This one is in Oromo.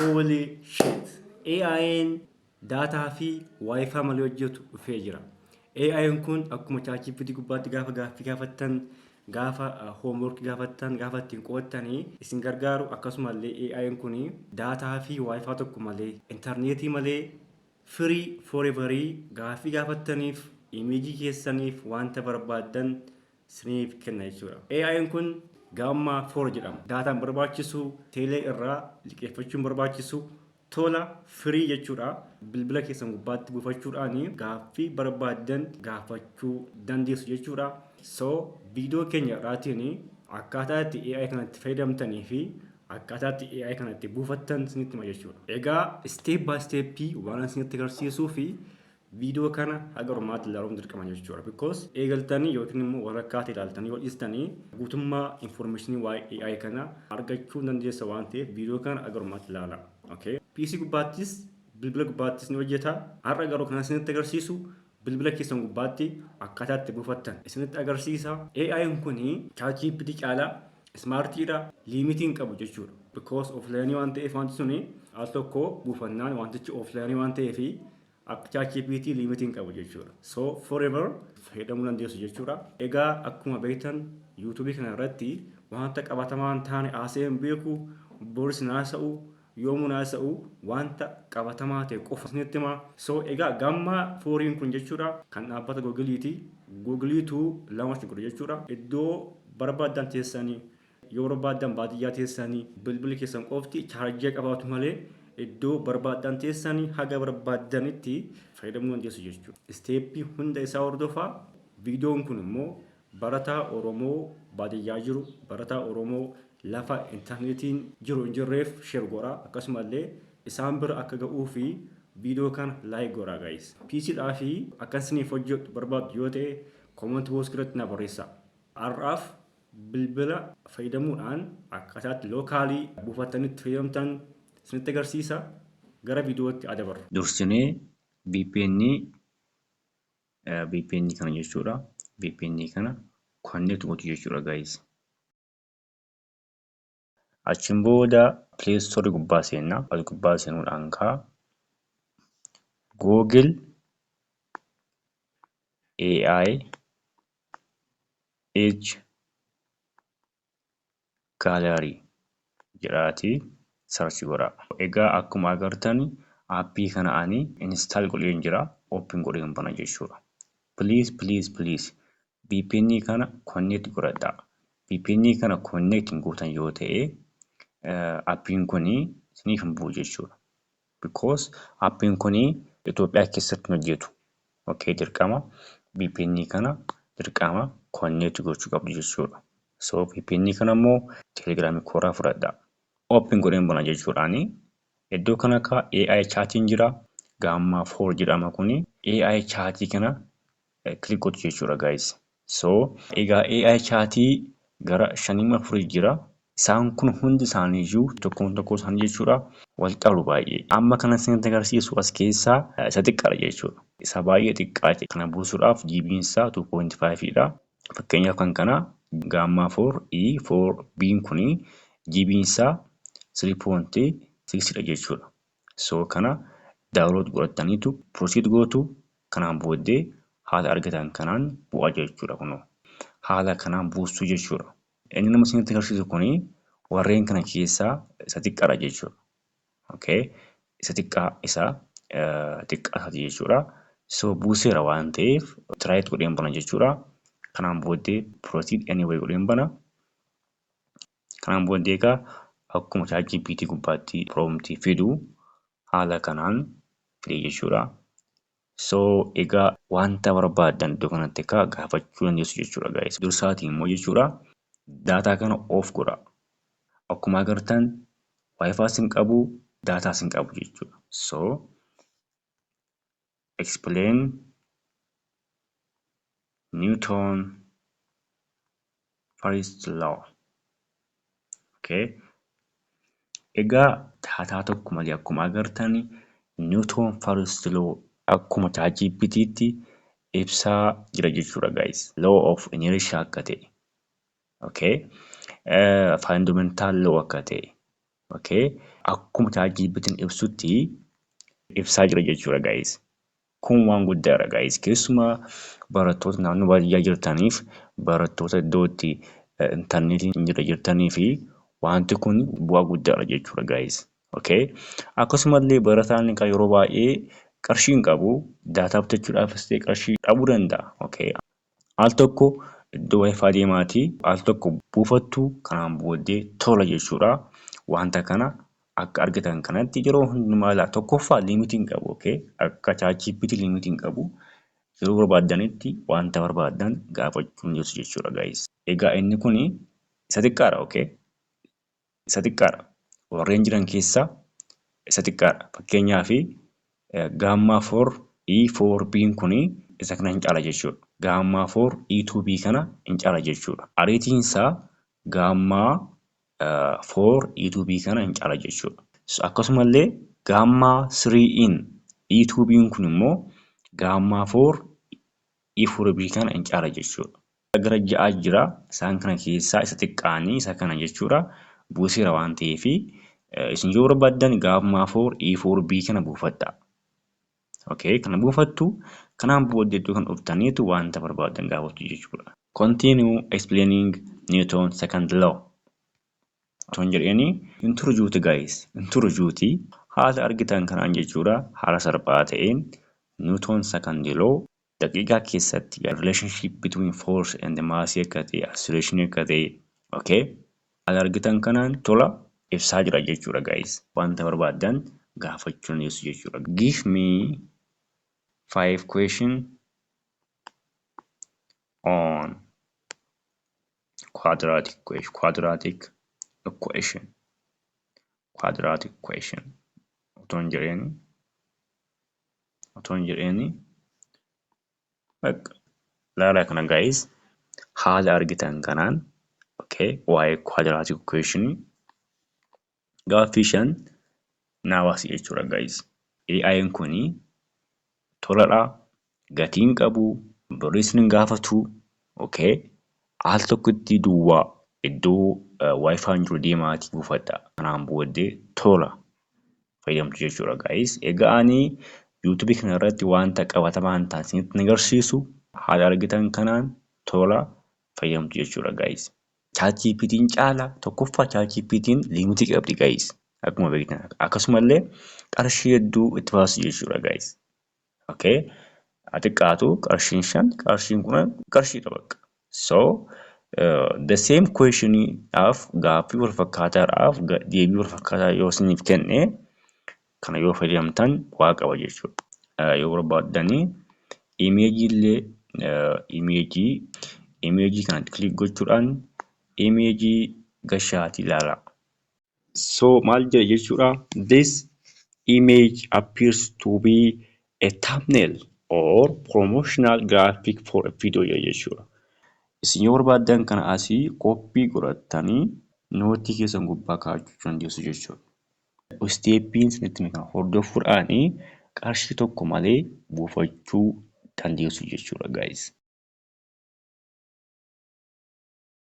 Holy shit! AI'n daataa fi WiFi malee hojjetu dhufee jira. AI'n kun akkuma ChatGPT gubbaatti gaafa gaaffii gaafattan, gaafa homework gaafattan, gaafa ittiin qo'attanii isin gargaaru, akkasumallee AI'n kun daataa fi WiFi tokko malee, intarneetii malee, free forever gaaffii gaafattaniif, imeejii keessaniif wanta barbaaddan isiniif kenna jechuudha. AI'n kun Gemma 4 jedhama. Daataan barbaachisu, teelee irraa liqeeffachuun barbaachisu, tola free jechuudha. Bilbila keessan gubbaatti buufachuudhaan gaaffii barbaaddan gaafachuu dandeessu jechuudha. So viidiyoo keenya irraatiin akkaataa itti AI kanatti fayyadamtanii fi akkaataa itti AI kanatti buufattan isinitti hima jechuudha. Egaa step by step waan isinitti agarsiisuu fi viidiyoo kana haga dhumaatti ilaaluun dirqama jechuudha. Because eegaltanii yookiin immoo walakkaatti ilaaltanii yoo dhiistanii guutummaa informationii waa'ee AI kana argachuu dandeessa waan ta'eef, viidiyoo kana haga dhumaatti ilaala. Okay. PC gubbaattis bilbila gubbaattis ni hojjeta. Har'a garuu kan isinitti agarsiisu bilbila keessan gubbaatti akkaataa itti buufattan isinitti agarsiisa. AI'n kun ChatGPT caalaa smartiidha, limitii hin qabu jechuudha. Because offline waan ta'eef, wanti suni al tokko buufannaan wantichi offline waan ta'eef akka ChatGPT limitii hin qabu jechuudha. So forever fayyadamuu dandeessu jechuudha. Egaa akkuma beektan, YouTube kana irratti wanta qabatamaa hin taane haasa'ee hin beeku, boris naasa'u, yoomuu naasa'u, wanta qabatamaa ta'e qofa isinitti hima. So egaa Gemma 4iin kun jechuudha kan dhaabbata Googleiiti. Googleiitu lama godhe jechuudha. Iddoo barbaaddan teessanii, yoo barbaaddan baadiyyaa teessanii, bilbilli keessan qofti chaarjii qabaatu malee, iddoo barbaaddan teessanii haga barbaaddanitti fayyadamuu dandeessu jechuudha. Stepii hunda isaa hordofaa. Viidiyoon kun immoo barataa Oromoo baadiyyaa jiru, barataa Oromoo lafa intarneetiin jiru hin jirreef share godhaa. Akkasumallee isaan bira akka ga'uu fi viidiyoo kana like godhaa, guys. PCdhaa fi akka isiniif hojjedhu barbaaddu yoo ta'e, comment box irratti na barreessaa. Har'aaf bilbila fayyadamuudhaan akkaataatti locally buufattanii itti fayyadamtan isinitti agarsiisa. Gara viidiyootti adabarru. Dursinee VPN kana jechuudha. VPN kana connect gootu jechuudha, guys. Achiin booda Play Store gubbaa seenna. As gubbaa seenuudhaan kaa Google AI Edge Gallery jedhaatii search godhaa. Egaa akkuma agartan, appii kana ani install godheen jira. Open godheen bana jechuudha. Please, please, please, VPN kana connect godhadhaa. VPN kana connect hin gootan yoo ta'e, appiin kun isiniif hin bu'u jechuudha. Because appiin kun Itoophiyaa keessatti hin hojjetu. Okay, dirqama VPN kana dirqama connect gochuu qabdu jechuudha. So VPN kana immoo Telegramii kooraa fudhadhaa. Open godheen bana jechuudhaani. Iddoo kana akka AI chatiin jira. Gemma 4 jedhama kuni. AI chatii kana click gootu jechuudha, guys. So egaa AI chatii gara shanii afurii jira. Isaan kun hundi isaaniiyyuu tokkoon tokkoo isaanii jechuudha wal qabu baay'ee. Amma kana isinitti agarsiisu as keessaa isa xiqqaadha jechuudha. Isa baay'ee xiqqaa kana buusuudhaaf GB'n isaa 2.5 dha. Fakkeenyaaf kan kana Gemma 4 E 4 B'n kuni GB'n isaa 3.6 dha jechuudha. So kana download godhataniitu proceed gootu. Kanaan booddee haala argatan kanaan bu'aa jechuudha kunoo. Haala kanaan buustuu jechuudha. Inni nama isinitti agarsiisu kuni warreen kana keessaa isa xiqqaadha jechuudha. Okay. Isa xiqqaa, isa xiqqaa isaati jechuudha. So buuseera waan ta'eef try godheen bana jechuudha. Kanaan booddee proceed anyway godheen bana. Kanaan booddee egaa akkuma ChatGPT gubbaatti promptii fidu haala kanaan fide jechuudha. So egaa wanta barbaaddan iddoo kanatti akka gaafachuu dandeessu jechuudha, guys. Dursaatii immoo jechuudha daataa kana off godha. Akkuma agartan WiFis hin qabu, daataas hin qabu jechuudha. So explain Newton first law. Okay. Egaa daataa tokko malee akkuma agartan Newton first law akkuma ChatGPT'tti ibsaa jira jechuudha, guys. Law of inertia akka ta'e. Okay. Fundamental law akka ta'e. Okay. Akkuma ChatGPT'n ibsutti ibsaa jira jechuudha, guys. Kun waan guddaadha, guys. Keessumaa barattoota naannoo baadiyyaa jirtaniif, barattoota iddoo itti intarneetiin hin jirre jirtanii fi wanti kun bu'aa guddaadha jechuudha, guys. Okay. Akkasumallee barataan kan yeroo baay'ee qarshii hin qabu, daataa bitachuudhaafis ta'e qarshii dhabuu danda'a. Okay. Al tokko iddoo WiFi deemaatii al tokko buufattu, kanaan booddee tola jechuudha. Wanta kana akka argitan kanatti yeroo hundumaa ilaa tokkoffaa limitii hin qabu. Okay. Akka ChatGPT limitii hin qabu. Yeroo barbaaddanitti wanta barbaaddan gaafachuu ni jechuudha, guys. Egaa inni kuni isa xiqqaadha. Okay. Isa xiqqaadha. Warreen jiran keessaa isa xiqqaadha. Fakkeenyaaf Gemma 4 E4B kuni isa kana hin caala jechuudha. Gemma 4 E2B kana hin caala jechuudha. Ariitiin isaa Gemma 4 E2B kana hin caala jechuudha. Akkasumallee Gemma 3 E2B kun immoo Gemma 4 E4B kana hin caala jechuudha. Gara 6 jira. Isaan kana keessaa isa xiqqaanii isa kana jechuudha. Buuseera waan ta'eef isin yoo barbaaddan Gemma 4 E4B kana buufadhaa. Okay, kana buufattu, kanaan booddee iddoo kan dhuftaniitu wanta barbaaddan gaafatu jechuudha. "Continue explaining Newton second law." Otoon jedheeni inturujuuti, guys, inturujuuti haala argitan kanaan jechuudha. Haala salphaa ta'een Newton second law daqiiqaa keessatti relationship between force and mass akka ta'e, acceleration akka ta'e, okay, haala argitan kanaan tola ibsaa jira jechuudha, guys. Wanta barbaaddan gaafachuu dandeessu jechuudha. "Give me five question on quadratic equation, quadratic equation, quadratic equation" otoon jedheeni bakka laala kana, guys, haala argitan kanaan, okay, waa'ee quadratic equation gaaffii 5 naa baasi jechuudha, guys. AI'n kuni toladha, gatiin qabu, birrii isin hin gaafatu, okay, al tokkotti duwwaa iddoo WiFi'n jiru deemaatii buufadha. Kanaan booddee tola fayyadamtu jechuudha, guys. Egaa ani YouTubeii kana irratti wanta qabatamaa hin taane isinitti agarsiisu, haala argitan kanaan tola fayyadamtu jechuudha, guys. ChatGPT'n caala. Tokkoffaa ChatGPT'n limitii qabdi, guys. Akkuma beektan akkasumallee qarshii hedduu itti baasu jechuudha, guys. Okay. Xiqqaatu qarshiin 5, qarshiin 10 qarshiidha bakka. So the same questioniidhaaf, gaaffii wal fakkaataadhaaf deebii wal fakkaataa yoo isiniif kenne, kana yoo fayyadamtan bu'aa qaba jechuudha. Yoo barbaaddanii imageii illee imageii kana click gochuudhaan imageii gashaatii ilaalaa. So maal jedha jechuudha? "This image appears to be a thumbnail or promotional graphic for a video" jedha jechuudha. Isin yoo barbaaddan kana asii copy godhattanii noteii keessan gubbaa kaa'achuu dandeessu jechuudha. Stepiin isinitti hime kana hordofuudhaanii qarshii tokko malee buufachuu dandeessu jechuudha, guys.